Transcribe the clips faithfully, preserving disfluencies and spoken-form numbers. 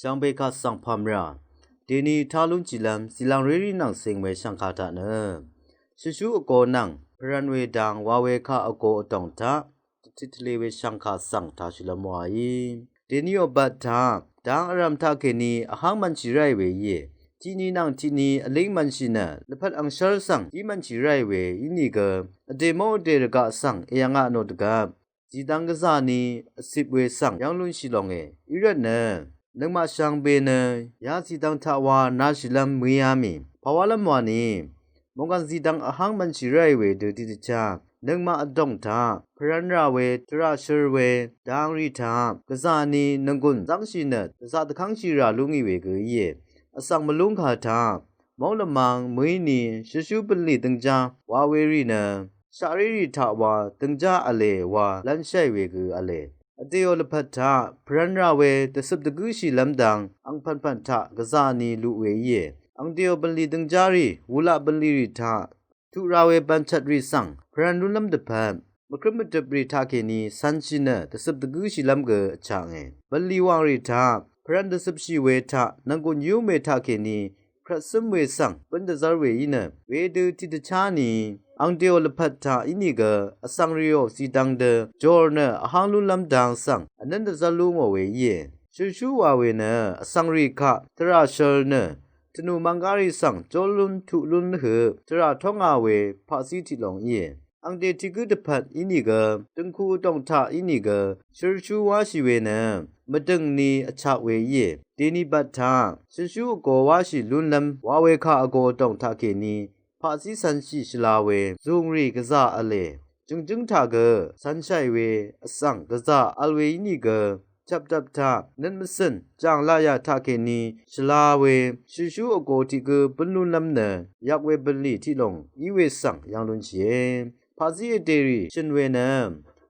Shvngbe kaq svng pàmrà dèni tá lúnshìlv́m zìlvng rérí nvng cing we shv̀ngkà taq nø shøshú vgo nvng pvrv̄n we dang wa we kaq vgo vdòng taq dvtit tvle we shv̀ngkà svng tāshìlv́m wàí. Dèni òbvt taq dang vrv̀m taqkèní vháng mv̄nshì ráì we íe. Tiqni nvng tiqni vlíng mv̄nshì nø lvpat angshv́r svng dí mv̄nshì ráì we ínìgø vdè mó vdè rvgaq svng èyv̀nga nò dvgvp zìdvng gvzà ni vcip we svng yv́ng lúnshì longe. Í rvtnø nøngmaq shvngbe nø ya zìdvng taq wa nashìlv́m mø̀í á mì pàwálv́m wani mòngkàn zìdvng vháng mv̄nshì ráì we dø tiqdvchá nøngmaq vdòng taq pvrv̄n rà we tvrà shør we dang rì taq gvzà ni nònggùn zv́ngshì nø dvzaq dvkv́ngshì rà lú ngì we gø íe. Vsvng mvlúngkà taq móng lvmang mø̀í ni shøshú bv̀nlì døngjá wa we rì nø shaqré rì taq wa døngjá v̄le wa lv́nshàì we gø v̄le. Vdèò lvpat taq pvrv̄n rà we dvcøp dvgǿshìlv́m dang angpv̀npv̀n taq gvzà ni luq we íe. Angdèò bv̀nlì døngjá rì wulaq bv̀nlì rì taq tuq ra we bv̀nchvt rì svng pvrv̄n lúnlv́m dvpvt mvkrǿm mvdøp rì taqkèní cv̄nshì nø dvcøp dvgǿshìlv́m gø vchaknge. Bv̀nlì wàng rì taq pvrv̄n dvcøpshì we taq nònggùn yúm we taqkèní krvtsǿm we svng bǿn dvzv́r we í nø wedø tiqdvchá ni angdèò lvpat taq ínìgø vsvng rìò zìdvng dø jòr nø vháng lúnlv́m dang svng vnǿn dvzv́r lú ngò we íe. Shøshú wa we nø vsvng rì kaq tvrà shør nø tvnù mvnggá rì svng jól lún tuq lún høq tvrà tónga we paqzí tiq long íe. Angdè tiq gǿ dvpvt ínìgø døngku vdòng taq ínìgø shøshú wáshì we nø mvdø̀ng ni vchak we íe. Dèni bvt taq shøshú vgo wáshì lúnlv́m wa we kaq vgo vdòng taqkèní paqzí cv̄nshì shvla we zùngrì gvzà v̄le. Jø̀ngjǿng taq gø cv̄nshàì we vsvng gvzà vl we ínìgø chvpdvp taq nøt mvcø̀n jàng laqyà taqkèní shvla we shøshú vgo tiq gǿ bǿn lúnlv́m nø yvk we bv̀nlì tiq long í we svng yv́ng lúnshìe. Paqzí vdèrì shø̀n we nø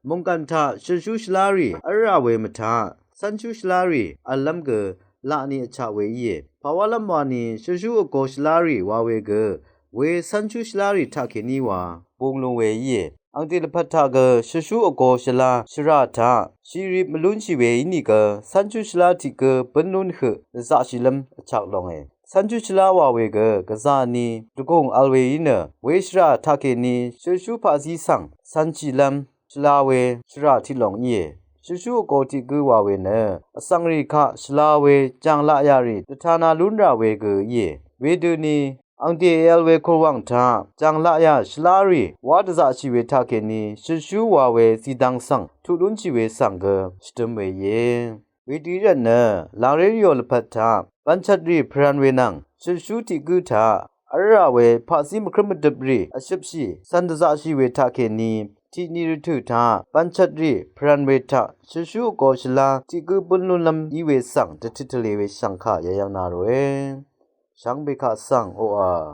mòngkàn taq shøshú shvlá rì v́lrà we mvtaq cv́nshú shvlá rì v̄llv́m gø laq ni vchaq we íe. Pàwálv́m wani shøshú vgo shvlá rì wa we gø we cv́nshú shvlá rì taqkèní wa bung lung we íe. Angdè lvpat taq gø shøshú vgo shvlá shvrà taq shìrip mvlúnshì we ínìgø cv́nshú shvlá tiq gǿ bǿn lún høq dvzaqshìlv́m vchak longe. Cv́nshú shvlá wa we gø gvzà ni dvgùng vl we í nø we shvrà taqkèní shøshú paqzí svng cv̄nshìlv́m shvla we shvrà tiq long íe. Shøshú vgo tiq gǿ wa we nø vsvng rì kaq shvla we jàng laqyà rì dvtana lún rà we gø íe. Wedøni angdè èvl we kùrwàng taq jàng laqyà shvlá rì wá dvzaqshì we taqkèní shøshú wa we zìdvng svng tuq lúnshì we svng gø shvdøm we íe. Wedø í rvtnø làngré rìò lvpat taq bv̀nchvt rì pvrv̄n we nvng shøshú tiq gǿ taq v́lrà we paqzí mvkrǿm mvdøp rì vshøpshì cv̄n dvzaqshì we taqkèní tiqni rvtø̀ taq bv̀nchvt rì pvrv̄n we taq shøshú vgo shvlá tiq gǿ bǿn lúnlv́m í we svng dvtit tvlē we shv̀ngkà yayv̄ng na ròe. Shvngbe kaq svng oqà